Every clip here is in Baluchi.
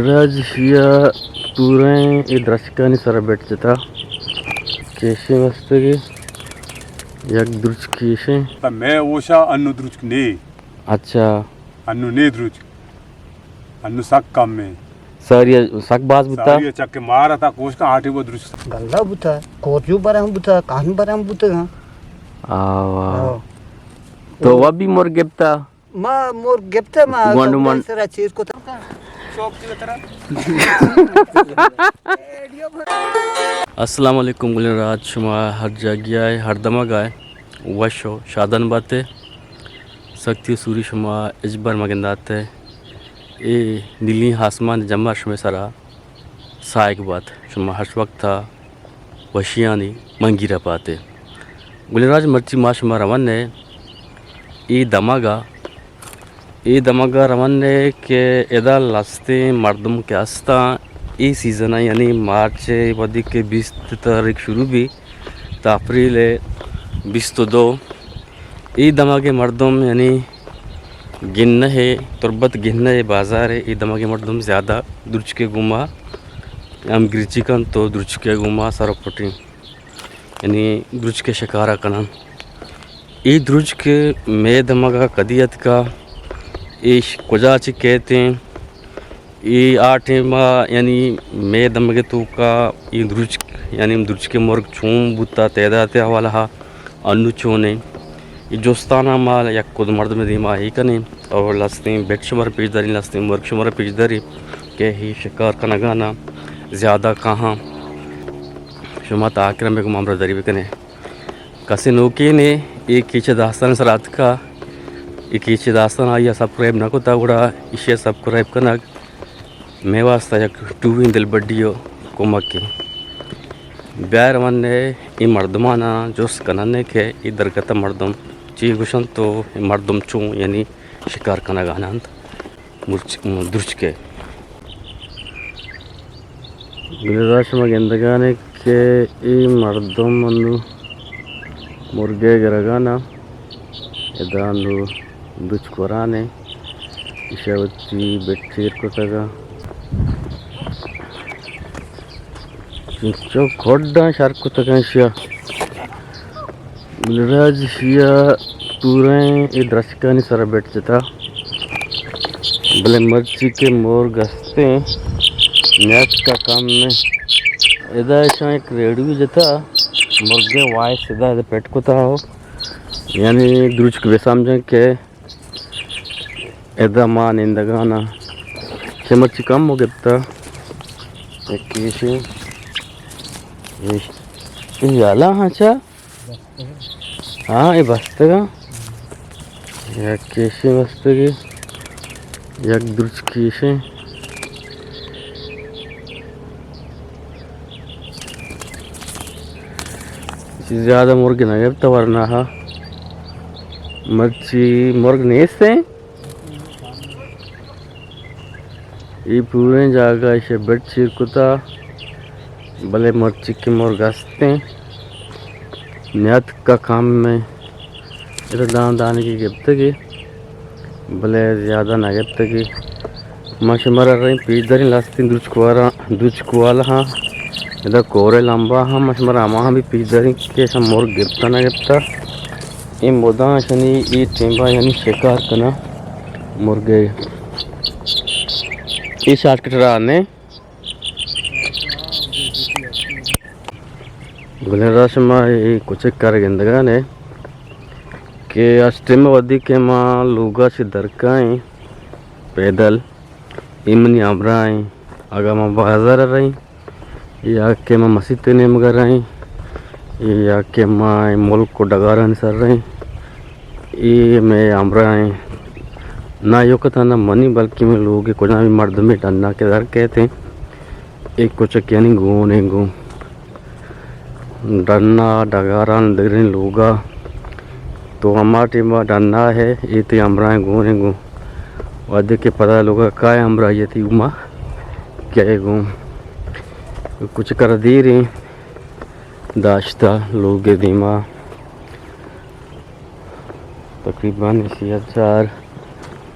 راج شیا پوریں اے درچکانی سرا بیٹ جتا۔ کیشیں مستگی، یک درچک کیشیں۔ تا مئے ہوشا انو درچک نے۔ اچھا۔ انو نے درچک۔ انو سک کم ایں۔ ساری سک باز بوتا۔ ساری چکے مارا تا کوش کا آٹے وہ درچک۔ گلہ بوتا، کوریو برام بوتا، کان برام بوتا۔ آوا۔ آوا۔ تو وہ بھی مر گپتا؟ ما مور گپتہ، ما گونڈو من۔ سرا چیر کتا۔ السلام علیکم گلیں راج، شما ہر جاگہ ءَ، ہر دمگ ءَ وش و شادان باتے۔ سختی و سوری شما ہچبر مگنداتے۔ اے نیلیں آسمان جمبر شمے سرا ساہگ بات، شما ہرچ وقت ءَ وشیانی منگیر ءَ پاتے۔ گلیں راج، مرچی ما شما روان ایں اے دمگ ءَ، اے دمگ ءَ روان ایں کہ ادا لستیں مردم کہ ہستاں اے سیزن ءَ، یعنی مارچ ءَ وھدے کہ بیست تاریخ شروع بی تا اپریل ءِ بیست و دو، اے دمگ ءِ مردم یعنی گنہ ءِ، تربت گنہ ءِ بازار ءِ اے دمگ ءِ مردم زیادہ درچک ءِ گوما ہمگرنچی کنت و درچک ءِ گوما سر و پٹیں، یعنی درچک ءِ شکار ءَ کناں۔ اے درچک مئے دمگ ءَ کدی اتکا، اے ش-، کجا چہ کیتیں، اے آ ٹائم ءَ یعنی مئے دمگ ءِ توکا اے درچک، یعنی درچک ءِ مرگ چون بوتا، تعداد ءِ حوالہ ءَ انو چون ایں؟ اے جستانا ما یک کد مردم ءِ دیما اے کنیں اور لستیں بیٹ شمارا پیش داریں، لستیں مرگ شمارا پیش داریں کہ اے شکار کنگانا زیادہ کاہاں۔ شما تا آخر ءَ مئے گوما ہمراہداری بکنے۔ کسے نوکینے اے کیچ ءِ داستان ءِ سرا اتکا، اے کیچ ءِ داستان آئی ءَ سبسکرائب نہ کتا، گڑا ایشی ءَ سبسکرائب کنگ مئے واسطہ یک ٹوھیں دلبڈی و کمکے۔ بیا روان ایں اے مردمانا جست کنن کہ اے درگت ءِ مردم چی گوشنت و اے مردم چون یعنی شکار کنگا انت۔ مرچ-، درچکے۔ گلیں راج، شما گندگانے کہ اے مردم انو مرگے گرگانا، ادا انو درچک ورانے، ایشا وتی بیٹ چیر کتگا۔ چنچو کھڈاں شر کتگاں ایشیا۔ گلیں راج، ایشیا پوریں اے درچکانی سرا بیٹ جتا، بلے مرچی کہ مرگ ہستیں، نیاتکا کم ایں۔ ادا ایشاں یک ریڈیو جتا، مرگے وائس ادا، ادا پٹ کتا ہو، یعنی درچک بہ سمجھاں کہ ادا ما نندگانا۔ چہ مرچی کم و گپتا۔ یک کیشیں۔ اے، اے یالا ہاں چا؟ ہاں، اے بستگاں۔ یک کیشیں بستگی۔ یک درچک کیشیں۔ چیز زیادہ مرگ نہ گپتا ورناہا۔ مرچی مرگ نیستیں۔ اے پوریں جاگہ ایشی بیٹ چیر کتا، بلے مرچی کہ مرگ ہستیں، نیاتکا کم ایں۔ ادا دان دانگی گپتگی، بلے زیادہ نہ گپتگی۔ ما شمارا رئیں پیش داریں لستیں درچک والا، درچک والا ہاں۔ ادا کورے لمبا ہاں، ما شمارا ہما ہاں بھی پیش داریں کہ ایشاں مرگ گپتا نہ گپتا۔ اے مدام اشانی اے ٹیمبا یعنی شکار کنا مرگے۔ اے شارٹ کٹ راہ نے۔ گلیں راج، شما اے کچک کر گندگانے کہ اش ٹیم ودی کہ ما لوگا چہ درکائیں پیدل، اے منی ہمراہ ایں۔ اگاں ما بازار رئیں یا کہ ما مسیت نیمگا رئیں یا کہ ما ملک و ڈگارانی سر رئیں، اے مئے ہمراہ ایں۔ نہ ایوک تہنا منی بلکہ مئے لوگ کجام مردمے ڈنا کہ در کیت ایں۔ اے کچک یعنی گون ایں گون۔ ڈنا ڈگاران دگریں لوگا تو ہما ٹیما ڈنا ہے، اے تئی ہمراہیں گون ایں گون۔ وہدے کہ پدا لوگا کائے ہمراہی تئی گوما کئے گون۔ کچک را دیریں داشتا لوگ دیما۔ تقریباً ایشی ءَ چار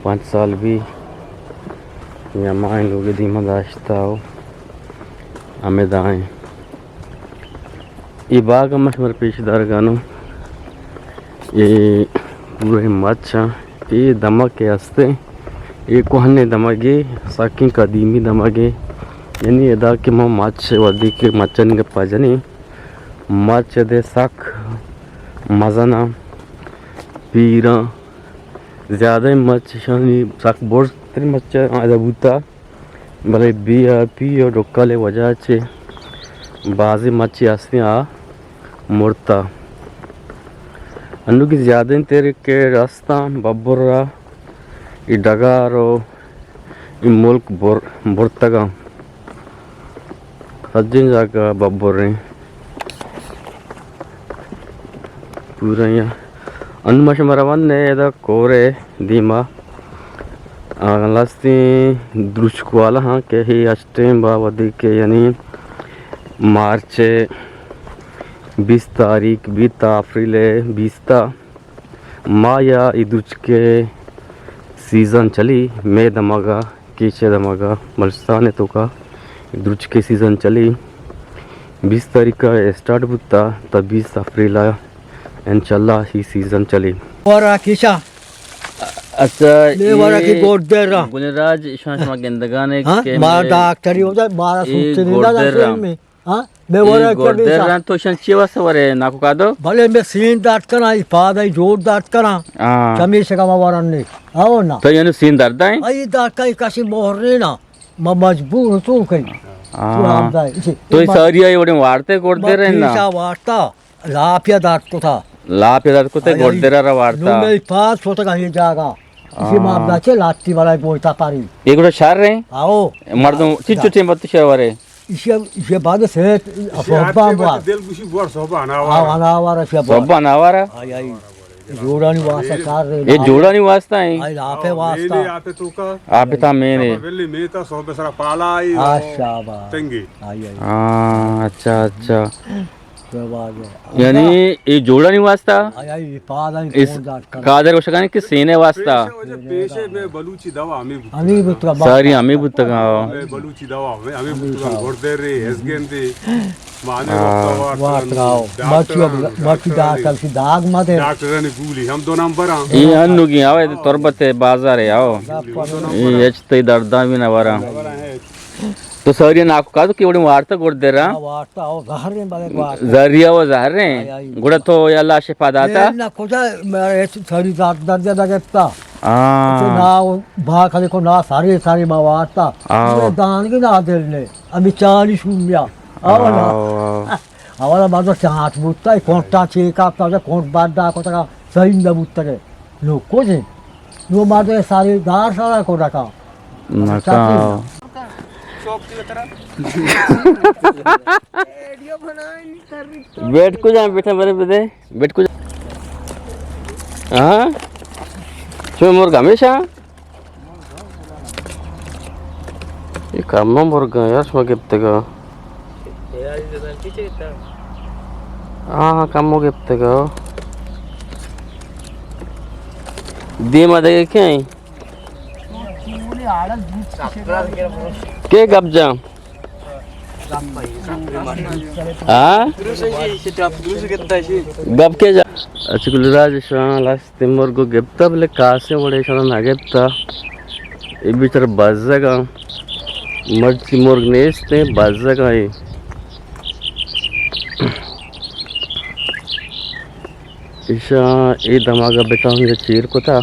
پنچ سال بی۔ یا ما ایں لوگ دیما داشتا ہو ہمیں دائیں۔ اے باغ ہم شمر پیش دارگانو۔ اے پورے مچ ہاں۔ اے دمگ کہ ہستے، اے کوہنے دمگے، ساکیں قدیمی دمگے۔ یعنی ادا کہ ما مچ ودی کہ مچن گپا جنیں، مچ دے سک مزناں، پیراں، زیادہ مچ شانی سک برزتر مچ ادا بوتا۔ بلے بی آئی پی و ڈکل وجہ چہ بازیں مچے ہستیں آ مرتا۔ انوگی زیادہ تر کہ رستاں ببر را ای ڈگار و ای ملک بر-، برتگاں۔ سجیں جاگہ ببریں۔ پورا یا انو ما شما روان نے ادا کورے دیما۔ آ، لستیں دروچک والا ہاں کہ ہی ہشتیں با ودی کہ یعنی مارچ بیست تاریخ، بیست اپریل بیست ماہ یا ای دروچک سیزن چلی، مے دمگا، کیچے دمگا، بلوچستان توکا ای دروچک سیزن چلی۔ بیست تاریخ اسٹارٹ بوتا تا بیست اپریل انشاءاللہ ای سیزن چلی۔ ورا کیچا اچھا، لیورا اے کی گوڈ دے را۔ گل راج، ایشاں شما گندگانے ہاں؟ کہ مارا مئے ڈاکٹری ہو جائے، مارا اے سوچتے نہیں گوڈ لگا دے را۔ سوئی میں۔ ہاں؟ بے اے ورا گوڈ کر دے دیشا۔ را، تو ایشاں چی واسطہ ورے ناکو کادو؟ بلے میں سین درد کنا، ای پاد ای جوڑ درد کنا۔ ہاں۔ چمیشکا ما ورن نے۔ آو نا۔ تو یعنی سین درد ہے؟ ای درد کا کسی مہر نہیں نا۔ ما مجبور تو کئی۔ ہاں۔ تو ہم دای۔ تو ای ساری آئی وڑے وارتے گوڈ دے رہے نا؟ پیشا وارتا۔ لاپیا درد کتا۔ لاپیا درد کتا، آئی، آئی۔ گوڈ دے را وارتا۔ نو میں پاس ہوتا کہیں جاگا۔ اسی ہاں۔ ماپ دا چے لاتی والا گوئتا پاری۔ یہ گوڑا شر رہے؟ آؤ۔ مردم چچو ٹیم بت شر ورے؟ اسی، اسی بعد سے اسی صحبہ آتے ہوا۔ بچے دل گوشی بور صحبہ اناوار۔ آؤ، اناوار اسی بور۔ صحبہ اناوار۔ آئی، آئی۔ جوڑانی واسطہ کار رہے۔ یہ جوڑانی واسطہ ہیں؟ آئی، لاپے واسطہ۔ مینے آتے تو کا؟ آپ تا مینے۔ شابا ویلی میتا صحبہ سرا پالا آئی۔ آ، شابا۔ تنگی۔ آئی، آئی۔ ہاں، اچھا، اچھا۔ یعنی اے جوڑانی واسطہ؟ آئی، آئی، پادانی اس کون دات کنا۔ قادر گوشگانی کہ سینے واسطہ۔ پیشے، پیشے میں بلوچی دوا ہمیں بوت۔ ہمیں بوت کا ساری ہمیں بوت کا۔ میں بلوچی دوا ہمیں، ہمیں بوت کا۔ گوڑ دے رے، ہزگین دے۔ مانے ہاں۔ وقت وقت راو۔ Doctor, Machu, Machu doctor C داغ مدے۔ ڈاکٹر نے گولی، ہم دو نمبر ہاں۔ یہ انو کی آوے تربت بازار ہے، آؤ۔ یہ اچ تے درداں بھی نہ ورا۔ تو ساری ناکو کادو کہ وڑیں وارتا گوڑ دے را؟ ہاں، وارتا، او زہریں بلے وارتا۔ زہری او زہریں؟ آئی، آئی۔ گوڑا تو یا اللہ شفا داتا؟ اے نہ کجا، میں ساری درد، درد نہ گپتا۔ ہاں۔ تو نا با کھلے کو نا ساری، ساری ما وارتا۔ ہاں۔ میں دانگی نا دل نے، امی چانی شومیا۔ آو نا۔ ہاں۔ اولا بعد چانچ بوتا، کونٹا چیک اپ تا، کونٹ بعد دا کو تا، صحیح نہ بوتا۔ نو کجے؟ نو مردم ساری دار سارا کو ڈکا۔ نکا۔ بیٹھ کو جا، بیٹھا میرے بدے۔ بیٹھ کو جا۔ ہاں؟ چون مرغ ہمیشہ؟ یہ کم مرغ یار، شما گپتگا۔ ہاں، ہاں، کمو گپتگا۔ دیما دگہ کئے ایں؟ کے گپ جاں؟ ہاں؟ گپ کے جاں؟ اچھا، گل راج شان لس تے مرگ گپتا، بلے کاسے وڑے شان نہ گپتا۔ اے بیچار بزگاں، مرچی مرگ نیست، بزگاں اے۔ ایشاں اے دماغ بتاں چیر کتا۔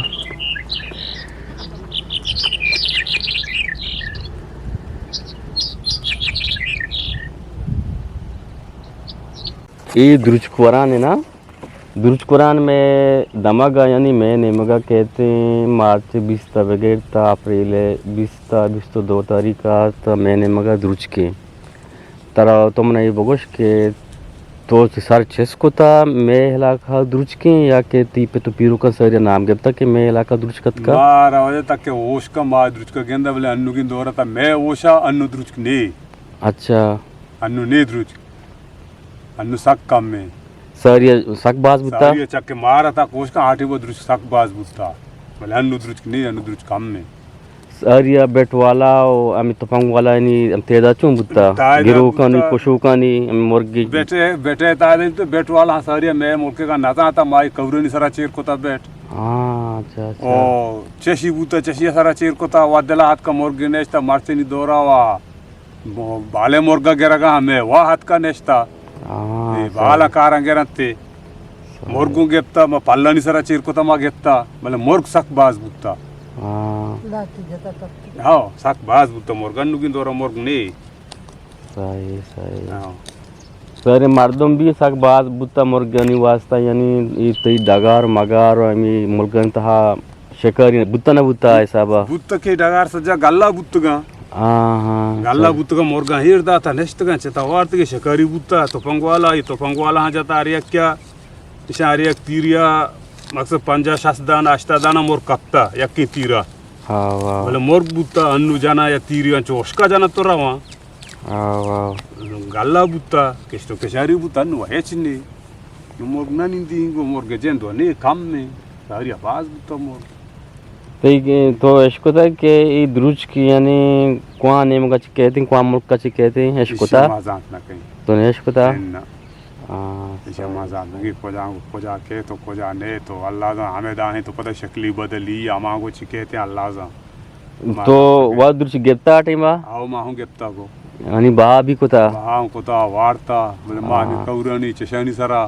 اے درچک وران نا۔ درچک وران مئے دمگ ء، یعنی مئے نیمگ ء کئیت ایں، مارچ بیست ء بگر تا اپریل بیست ء بیست ء دو تاریخ ء تا مئے نیمگ ء درچکیں۔ ترا تو من اے بگوش کہ تو سر چست کتا مئے علاقہ ء درچکیں یا کہ تی پت و پیروکاں ساری نام گپتا کہ مئے علاقہ درچک اتکا؟ ما روایت تک کہ ہوش کا ما درچک گندا، بلے انوگیں دور تا مئے ہوشا انو درچک نے۔ اچھا۔ انو نے درچک۔ انو سک کم ایں۔ ساری سک باز بوتا؟ ساری چکے مارا تا کوش کا آٹے وہ درچک سک باز بوتا۔ بلے انو درچک نہیں، انو درچک کم ایں۔ ساری ءَ بیٹ والا ءُ ہمے تپنگ والا نی ہم تعداد چون بوتا؟ تعداد گروکانی، بوتا۔ کشوکانی، ہمے مرگی۔ بیٹے، بیٹے تعداد تو بیٹ والا ساری ءَ مئے ملک ءَ نہ زانتا، مائی کورانی سرا چیر کتا بیٹ۔ ہاں، اچھا، اچھا۔ او چشی بوتا، چشی سرا چیر کتا، وا دلا ہاتھ کا مرگی نشتا، مرچنی دورا وا بالے مرگا گرگا ہمے وا ہاتھ کا نشتا۔ ہاں، اے سر۔ بالا کاراں گرنتے۔ سر۔ مرگوں گپتا، ما پلانی سرا چیر کتا، ما گپتا، بلے مرگ سک باز بوتا۔ ہاں۔ ہاں، سک باز بوتا مرگ، انوگیں دورا مرگ نے۔ صحیح، صحیح۔ ہاں۔ سر، مردم بھی سک باز بوتا مرگانی واسطہ، یعنی اے تئی ڈگار مگار ءُ ہمے ملکانی تہا شکاری بوتا نہ بوتا حسابا؟ بوتا کہ ڈگار سجا گلہ بوتگاں۔ ہاں، ہاں، گلہ سر۔ بوتگاں، مرگاں ہیر داتا نشتگاں، چتا وارتگے شکاری بوتا، تپنگ والا، اے تپنگ والا ہاں جتا ہر یک کیا، اشاں ہر یک تیریا، مقصد پنجاہ شست دانہ، ہشتاد دانہ مرگ کپتا، یکیں تیرا۔ ہاں، واہ۔ بلے مرگ بوتا، انو جنا یا تیریا چوشکا جنا تو رواں۔ آو، آو۔ گلہ بوتا، کشت و کشاری بوتا، نو ہچ نی۔ نو مرگ نہ نندی، گو مرگ جند و نے کم نے، ساری باز بوتا مرگ۔ تئی کہ تو اشکتا کہ ای دروچ کی یعنی کواں نیمگا چی کہتے ہیں، کواں ملک کا چی کہتے ہیں، اشکتا؟ ایشی ما زانت نہ کہیں۔ تو نے اشکتا؟ نہ۔ ہاں، ایشی ما زانت نہ کہیں، کجا، کجا کہتے تو کجا نے تو، اللہ زان، ہمیں داہیں تو پتہ شکلی بدلی، ہما گو چی کہتے ہیں، اللہ زان۔ تو وا درچ گپتا آ ٹائما؟ آو، ما ہوں گپتا کو۔ یعنی بہا بھی کتا؟ بہا ہوں کتا، وارتا، بلے ما ہمیں ہاں۔ کورانی چشانی سرا،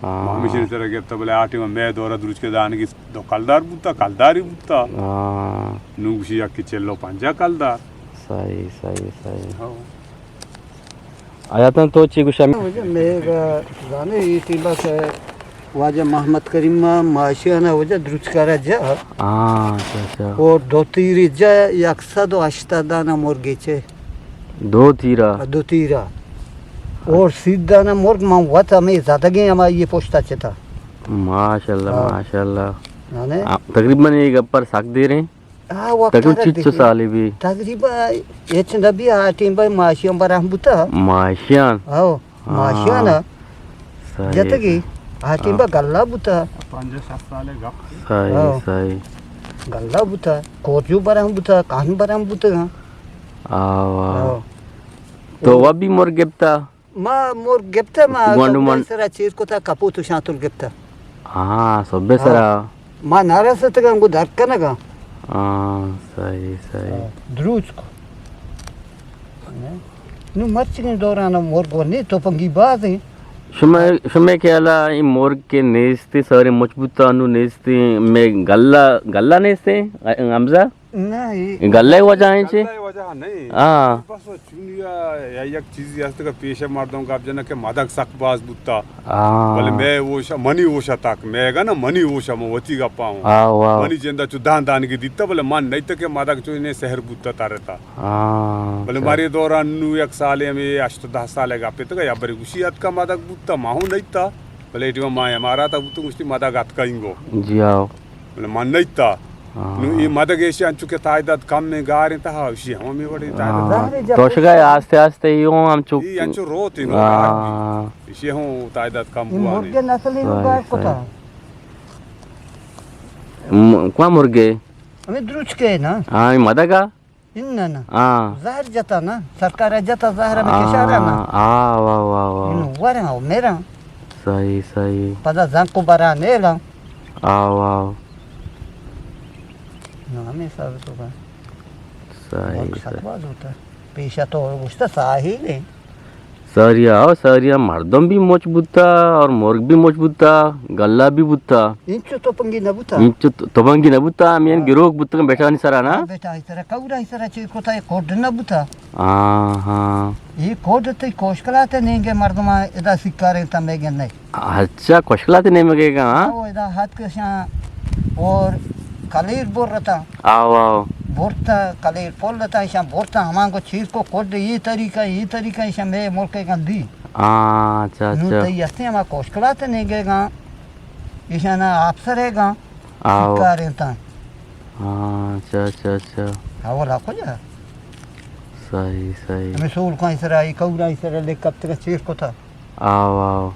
ہاں۔ ما ہمیشانی سرا گپتا، بلے آ ٹائما مئے دورا دروچ کے دانگی دو کلدار بوتا، کلداری بوتا۔ ہاں۔ نو گوشی یکی چلو پنجا کلدار۔ صحیح، صحیح، صحیح۔ ہاں۔ آیاتاں تو چی گوشا؟ واجہ مئے گا زانے ای ٹیما کہ واجہ محمد کریم ما ماشیانا واجہ دروچکارا جا۔ ہاں، اچھا، اچھا۔ اور دو تیری جا یک سد و ہشتاد دانا مرگی چے۔ دو تیرا؟ دو تیرا۔ اور سید دانا مرگ من وت ہمیں زدگیں ہما یہ پشتا چتا۔ ماشاءاللہ، ہاں۔ ماشاءاللہ۔ یعنی؟ آ، تقریباً یہ گپر سک دیر ہیں۔ آ، وقت تقریباً رد چیچو بی۔ سالے بی؟ تقریباً ہچ نہ بی، آ ٹیم بی ماشیاں براں بوتا۔ ماشیاں؟ آو، ہاں۔ ماشیاں نا۔ صحیح۔ جتگی، آ ٹیم بی ہاں۔ گلہ بوتا۔ پنجاہ شست سالے گپ۔ صحیح، ہاں۔ صحیح۔ گلہ بوتا، کورجو براں بوتا، کان براں بوتا۔ آو، آو۔ آو۔ تو و بھی مرگ گپتا؟ ما مرگ گپتہ، ما گونڈو من سرا چیر کتا، کپوت و شانتل گپتہ۔ ہاں، سبے ہاں۔ سرا۔ ما نہ رستگاں گو درک کنگا۔ ہاں، صحیح، صحیح۔ ہاں، دروچ کو۔ نو مرچگیں دوران مرگ و نی تو پنگی بازیں۔ شما، شما کہ الا این مرگ کے نیستی، سارے مچ بوتا، نو نیستی، میں گلہ، گلہ نیستی، حمزہ؟ نہ، اے گلہ ءِ وجہ ایں چے؟ گلہ ءِ وجہ نہیں۔ ہاں۔ بس چونیا یا یک چیزی ہست کہ پیش مردم گپ جنہ کہ مدگ سک باز بوتا۔ ہاں۔ بلے مئے ہوش، منی ہوش تک، مئے گا نا منی ہوش، من وتی گپا ہوں۔ ہاں، واہ۔ منی جندا چو دان دانگی دیتا، بلے من نہیں تا کہ مدگ چو انہیں سحر بوتا تارتا۔ ہاں، بلے اچھا۔ مارے دوران نو یک سالے ہمیں ہشت دہ سالے گپے تو یا بری گوشی اتکا مدگ بوتا، ما ہوں نہیں تا۔ بلے ایڈیو ما امارات بوتو گوشتی مدگ اتکا انگو۔ جی ہاں۔ بلے من نیتا۔ ہاں۔ نو اے مدگ ایشی انچو کہ تعداد کم میں گاریں تہا، ایشی ہم ہمیں وڑیں تعداد ہاں۔ کم۔ تو شگا آستے آستے یوں ہم چک۔ اے انچو روت انو ہاں۔ گار بھی۔ ایشی ہم تعداد کم اے بوانے۔ مرگے نسل انو صحیح، گار کتا۔ صحیح۔ م-، کواں مرگے؟ ہمیں دروچ کے نا۔ ہاں، اے مدگا؟ اناں نا۔ ہاں۔ زہر جتا نا، سرکار جتا زہر ہمیں کشارا نا۔ ہاں، واہ، واہ، واہ۔ انو ورا او میرا۔ صحیح، صحیح۔ پدا زنکو برا نیلا۔ آو، آو۔ نو ہمیں حساب تو کا۔ صحیح، صحیح۔ باز ہوتا۔ پیشا تو گوشتا ساحل ہے۔ ساریا، ساریا مردم بھی مچ بوتا اور مرگ بھی مچ بوتا، گلہ بھی بوتا۔ انچو تو پنگی نہ بوتا۔ انچو تو، تو پنگی نہ بوتا، ہمیں ہاں۔ گروک بوتا بیٹھانی سرا نا۔ ہاں، بیٹھانی سرا، کورانی سرا چی کوتا، یہ کوڈ نہ بوتا۔ ہاں، ہاں۔ یہ کوڈ تے کوشکلات نینگے مردم ادا سکاریں تا میں گن نہیں۔ اچھا، کوشکلات نیمگے گا، ہاں؟ او ادا ہاتھ کشاں اور کلیر بور رتا۔ آو، آو۔ بورتا، کلیر پول رتا، ایشاں بورتا، ہمان کو چیر کو کوڈ، یہ طریقہ، یہ طریقہ، ایشاں میں ملک گندی۔ ہاں، اچھا، نو اچھا۔ تئی ہستے ہما کوشکلات نیگے گا، ایشانا آپسرے گا، آو۔ سکاریں تا۔ ہاں، اچھا، اچھا، اچھا۔ اولا کجا؟ صحیح، صحیح۔ ہمیں سول کائیں سرا، ای کورائیں سرا لے کپتگا چیر کتا۔ آو، آو۔